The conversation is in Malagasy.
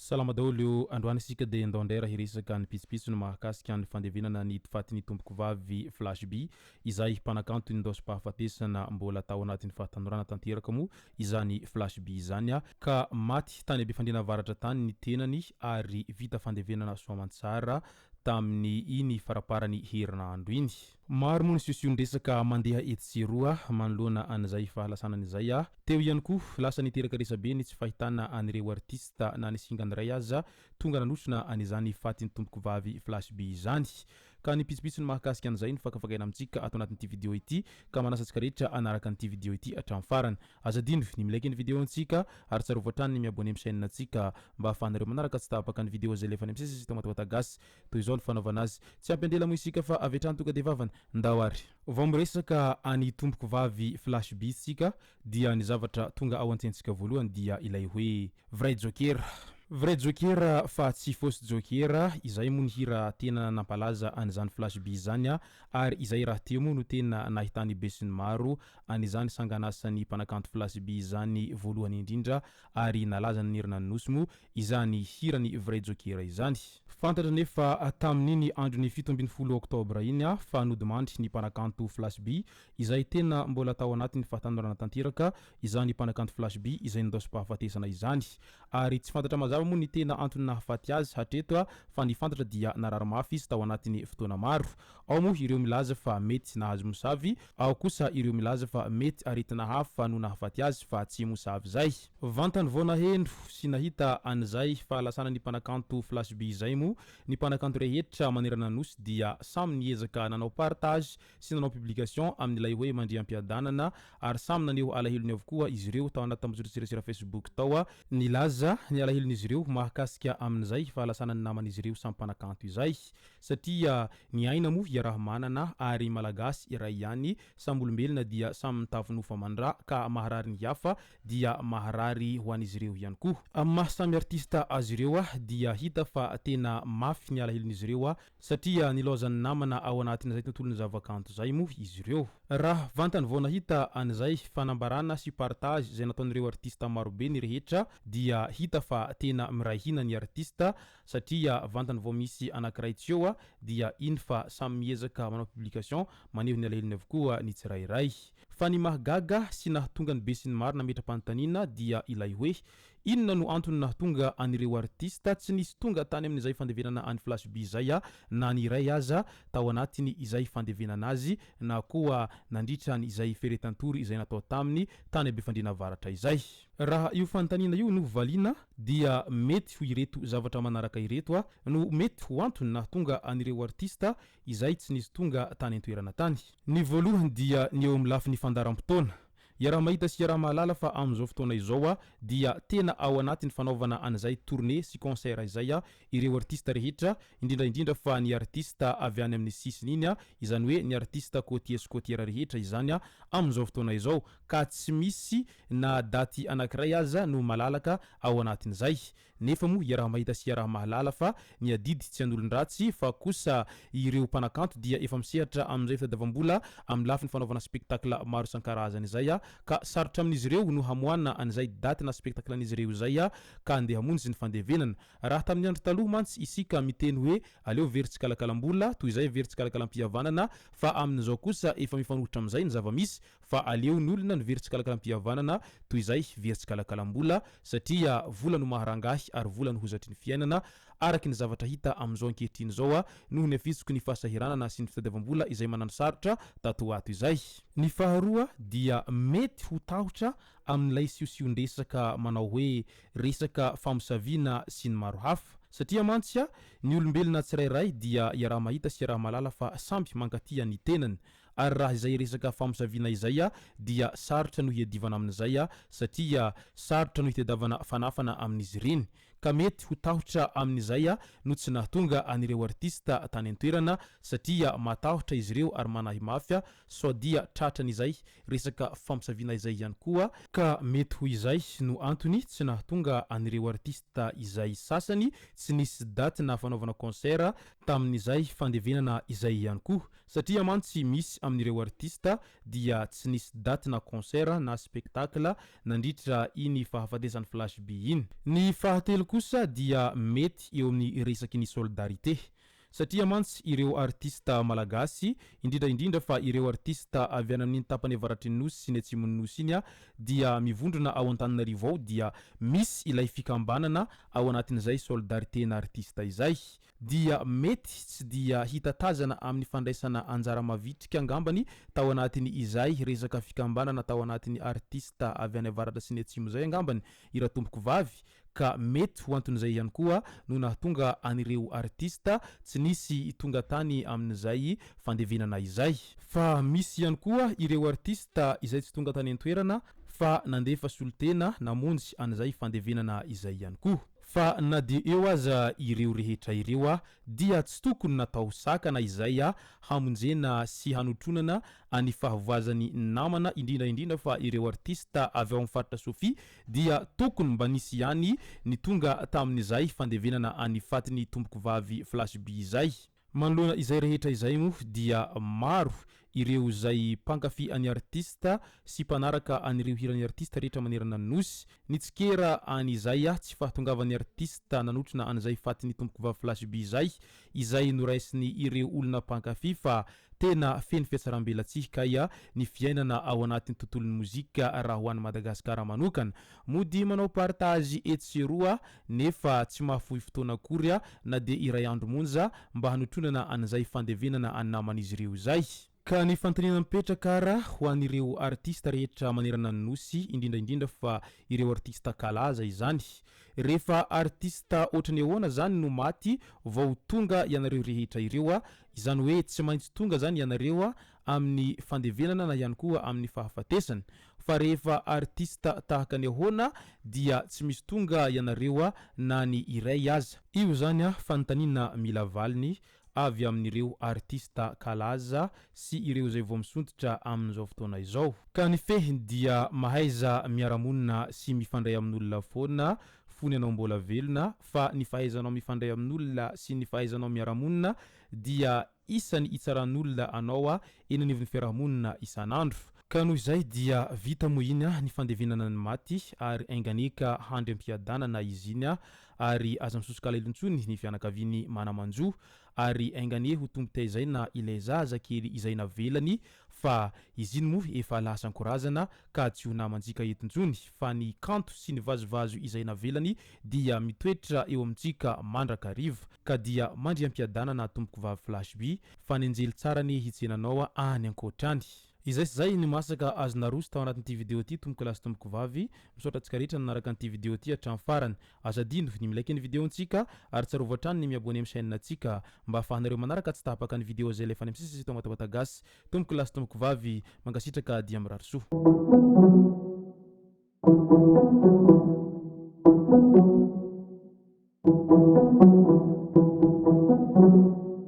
Salama daholo, androany isika dia ndao indray raha hiresaka ny pitsopitsony mahakasika ny fandevenana ny fatin'ny tompokovavy Flash B izay mpanakanto nindaosim-pahafatesana mbola tao anatin'ny fahatanorana tanteraka moa izany Flash B izany ka maty tany Befandriana Avaratra tany ny tenany ary vita fandevenana soamantsara tamin'ny iny faraparan'ny herinandro iny. Maro moa ny siosion-dresaka mandeha etsy sy eroa manoloana an'izay fahalasanana izay. Teo ihany koa, lasa niteraka resabe ny tsy fahitana an'ireo artista na ny singany iray aza tonga nanotrona an'izany fatin'ny tompokovavy Flash B izany. Ka ny pitsopitsony mahakasika an'izay no fakafakaina amintsika ato anatin'ity video ity ka manasa antsika rehetra hanaraka an'ity video ity hatramin'ny farany. Aza adino ny mi-like ny video antsika ary tsarovy hatrany ny mi-abonner amin'ny chaîne antsika mba ahafahanareo manaraka tsy tapaka ny video izay alefanay misesy eto Matoata Gasy. Toy izao ny fanaovana azy. Tsy ampy andela moa isika fa avy hatrany tonga dia vavana. Ndao ary. Vao miresaka an'i tompoko vavy Flash B isika dia ny zavatra tonga ao an-tsaintsika voalohany dia ilay hoe vrai joker. Vrai joker fa tsy fausse joker, izay moa ny hira tena nampalaza an'izany Flash B izany ary izay rahateo moa no tena nahitan'ny besinimaro an'izany sanganasan'ny mpanakanto Flash B izany voalohany indrindra ary nalaza nanerana ny Nosy moa izany hiran'i Vrai Joker izany. Fantatra anefa tamin'iny andron'ny 17 oktobra iny fa nodimandry ny mpanakanto Flash B izay tena mbola tao anatin'ny fahatanorana tanteraka izany mpanakanto Flash B izay nindaosim-pahafatesana izany. Ary tsy fantatra mazava moa ny tena antony nahafaty azy hatreto fa ny fantatra dia narary mafy izy tao anatin'ny fotoana maro. Ao moa ireo milaza fa mety nahazo mosavy, ao kosa ireo milaza fa mety aretina hafa no nahafaty azy fa tsy mosavy izay. Vantany vao naheno sy nahita an'izay fahalasanan'ny mpanakanto Flash B izay moa ny mpanakanto rehetra manerana ny Nosy dia samy niezaka nanao partage sy nanao publication amin'ilay hoe mandria am-piadanana ary samy naneho alahelony avokoa izy ireo tao anaty tambajotran-tserasera Facebook tao nilaza ny alahelon'izy ireo mahakasika amin'izay fahalasanan'ny naman'izy ireo samy mpanakanto izay. Satria ny aina moa iaraha-manana ary Malagasy iray ihany, samy olombelona dia samy mitafy nofo aman-dra ka maharary ny hafa dia maharary ho an'izy ireo ihany koa. Amin'ny maha samy artista azy ireo dia hita fa tena mafy ny alahelon'izy ireo satria nilaozan'ny namana ao anatin'izay tontolon'ny zavakanto izay moa izy ireo. Raha vantany vao nahita an'izay fanambarana sy partage izay nataon'ireo artista marobe ny rehetra dia hita fa tena miray hina ny artista satria vantany vao misy anakiray tsy eo dia iny fa samy miezaka manao publication maneho ny alahelony avokoa ny tsirairay. Fa ny mahagaga sy nahatonga ny besinimaro nametra-panontaniana dia ilay hoe inona no antony nahatonga an'ireo artista tsy nisy tonga tany amin'izay fandevenana an'i Flash B izay na ny iray aza tao anatiny izay fandevenana azy na koa nandritra ny izay feretan-tory izay natao taminy tany Befandriana Avaratra izay. Raha io fanontaniana io no valiana dia mety ho ireto zavatra manaraka ireto no mety ho antony nahatonga an'ireo artista izay tsy nisy tonga tany an-toerana tany. Ny voalohany dia ny eo amin'ny lafiny fandaharam-potoana. Iaraha-mahita sy iaraha-mahalala fa amin'izao fotoana izao dia tena ao anatin'ny fanaovana an'izay tournée sy concert izay ireo artista rehetra, indrindra indrindra fa ny artista avy any amin'ny sisiny iny, izany hoe ny artista côtier sy côtière rehetra izany amin'izao fotoana izao ka tsy misy na daty anankiray aza no malalaka ao anatin'izay. Nefa moa iaraha-mahita sy iaraha-mahalala fa ny adidy tsy an'olon-dratsy fa kosa ireo mpanakanto dia efa misehatra amin'izay fitadiavam-bola amin'ny lafiny fanaovana spectacle maro isan-karazany izay ka sarotra amin'izy ireo no hamoahana an'izay daty na spectacle-n'izy ireo izay ka andeha hamonjy ny fandevenana. Raha tamin'ny andro taloha mantsy isika miteny hoe aleo very tsikalakalam-bola toy izay very tsikalakalam-pihavanana fa amin'izao kosa efa mifanohitra amin'izay ny zava-misy fa aleo ny olona no very tsikalakalam-pihavanana toy izay very tsikalakalam-bola satria vola no maha rangahy ary vola no hozatry ny fiainana araky ny zavatra hita amin'izao ankehitriny izao noho ny afitsoky ny fahasahiranana sy ny fitadiavam-bola izay manano sarotra tato ho ato izay. Ny faharoa dia mety ho tahotra amin'ilay siosion-dresaka manao hoe resaka famosaviana sy ny maro hafa. Satria mantsy ny olombelona tsirairay dia iaraha-mahita sy iaraha-mahalala fa samby mankatia ny tenany. Ary raha izay resaka famosaviana izay dia sarotra no hiadivana amin'izay satria sarotra no hitadiavana fanafana amin'izy ireny. Ka mety ho tahotra amin'izay no tsy nahatonga an'ireo artista tany an-toerana satria matahotra izy ireo ary manahy mafy sao dia tratran'izay resaka fampisaviana izay ihany koa, ka mety ho izay no antony tsy nahatonga an'ireo artista izay sasany tsy nisy daty na fanaovana concert tamin'izay fandevenana izay ihany koa, satria mantsy misy amin'ireo artista dia tsy nisy daty na concert na spectacle nandritra iny fahafatesan'i Flash By iny. Ny fahatelo kosa dia mety eo amin'ny resaky ny solidarité. Satria mantsy ireo artista malagasy, indrindra indrindra fa ireo artista avy any amin'iny tapany avaratry ny Nosy sy ny atsimon'ny Nosy iny dia mivondrona ao Antananarivo ao dia misy ilay fikambanana ao anatin'izay solidarité-na artista izay. Dia mety tsy dia hita tazana amin'ny fandraisana anjara mavitrika angambany tao anatin'ny izay resaka fikambanana tao anatin'ny artista avy any avaratra sy ny atsimo izay angambany i Ratompokovavy ka mety ho anton'izay ihany koa no nahatonga an'ireo artista tsy nisy tonga tany amin'izay fandevenana izay. Fa misy ihany koa ireo artista izay tsy tonga tany an-toerana fa nandefa solontena namonjy an'izay fandevenana izay ihany koa. Fa na dia eo aza ireo rehetra ireo dia tsy tokony natao sakana izay hamonjena sy hanotronana any fahavoazan'ny namana indrindra indrindra fa ireo artista avy ao amin'ny faritra Sofia dia tokony mba nisy ihany ny tonga tamin'izay fandevenana any fatin'ny tompokovavy Flash By izay. Manoloana izay rehetra izay moa dia maro ireo izay mpankafy an'i artista sy mpanaraka an'ireo hiran'ny artista rehetra manerana ny Nosy nitsikera an'izay tsy fahatongavan'ny artista nanotrona an'izay fatin'ny tompokovavy Flash By izay, izay noraisin'ny ireo olona mpankafy fa Tena feno fihatsarambelatsihy kay ny fiainana ao anatin'ny tontolon'ny mozika raha ho an'i Madagasikara manokana. Mody manao partage etsy sy eroa nefa tsy mahafoy fotoana akory na dia iray andro monja mba hanotronana an'izay fandevenana an'ny naman'izy ireo izay. Ka ny fanontaniana mipetraka ara ho an'ireo artista rehetra manerana ny Nosy, indrindra indrindra fa ireo artista kalaza izany. Rehefa artista ohatran'ny ahoana zany no maty vao tonga ianareo rehetra ireo a? Izany hoe tsy maintsy tonga zany ianareo amin'ny fandevenana na ihany koa amin'ny fahafatesana. Fa rehefa artista tahaka ny ahoana dia tsy misy tonga ianareo na ny iray aza. Io zany fanontaniana mila valiny avy amin'ireo artista kalaza sy ireo izay vao misondrotra amin'izao fotoana izao. Ka ny fehiny dia mahaiza miara-monina sy mifandray amin'olona foana fony ianao mbola velona fa ny fahaizanao mifandray amin'olona sy ny fahaizanao miara-monina dia isany hitsaran'olona anao eny anivon'ny fiarahamonina isan'andro. Ka noho izay dia vita moa iny ny fandevenana ny maty ary enganie ka handry am-piadanana izy iny ary aza misosoka alahelo intsony ny fianakaviany mana-manjo ary enganie ho tompon-tezaina ilay zaza kely izay navelany fa izy iny moa efa lasan-korazana ka tsy ho namantsika eto intsony fa ny kanto sy ny vazovazo izay navelany dia mitoetra eo amintsika mandrakariva ka dia mandria am-piadanana tompokovavy Flash By fa ny anjely tsara anie hitsena anao any ankoatra any. Izay sy izay ny masaka azo naroso tao anatin'ity video ity tompoko lahy sy tompoko vavy, misaotra antsika rehetra nanaraka an'ity video ity hatramin'ny farany. Aza adino ny mi-like ny video ntsika ary tsarovy hatrany ny mi-abonner amin'ny chaîne ntsika mba ahafahanareo manaraka tsy tapaka ny video izay alefa any amin'ny sisa sy eto Matamatà Gasy. Tompoko lahy sy tompoko vavy, mankasitraka dia mirary soa.